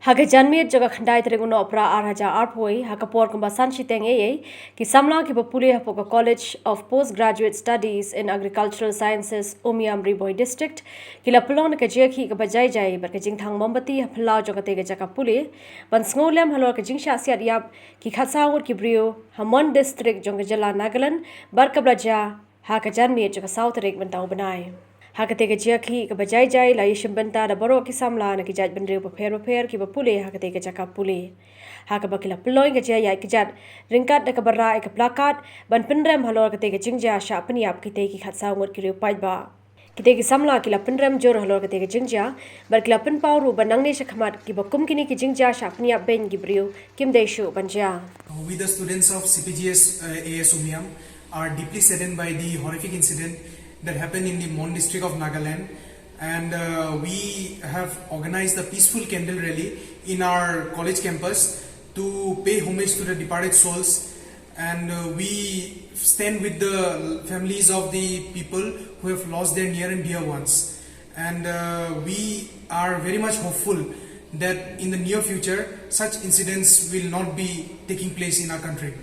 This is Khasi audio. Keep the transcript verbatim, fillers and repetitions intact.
Ha ka janmiet jong ka khyndai tarik u Nohprah ar hajar arphew, ha ka por kumba san shiteng eiei, ki samla kiba pule hapoh ka College of Postgraduate Studies in Agricultural Sciences Umiam, Ri Bhoi District, ki la pynlong da ka jingïakhih kaba jai jai bad ka jingthang mombati ha phyllaw jong katei ka jaka pule, ban sngewlem halor ka jingshah siat ïap ki khatsaw ngut ki briew ha Mon District jong ka jylla Nagaland, bad kaba la jia ha ka janmiet jong ka saw tarik mynta u bnai. Ha katei ka jingïakhih kaba jai jai la ïashim bynta da baroh ki samla na ki jaitbynriew bapher bapher kiba pule ha katei ka jaka pule, ha kaba ki la pynlong ïa ka jingïaid kjat ryngkat da kaba rah ïa ka plakat ban pynrem halor katei ka jingjia shah pynïap kitei ki khatsaw ngut ki riew paidbah. Kitei ki samla ki la pynrem jur halor katei ka jingjia, bad ki la pynpaw ruh ba nangne shakhmat kiba kum kine ki jingjia shah pynïap beiñ ki briew kim dei shuh ban jia. We, the students of C P G S uh, A S Umiam, are deeply saddened by the horrific incident that happened in the Mon district of Nagaland. And uh, we have organized a peaceful candle rally in our college campus to pay homage to the departed souls. And uh, we stand with the families of the people who have lost their near and dear ones. And uh, we are very much hopeful that in the near future, such incidents will not be taking place in our country.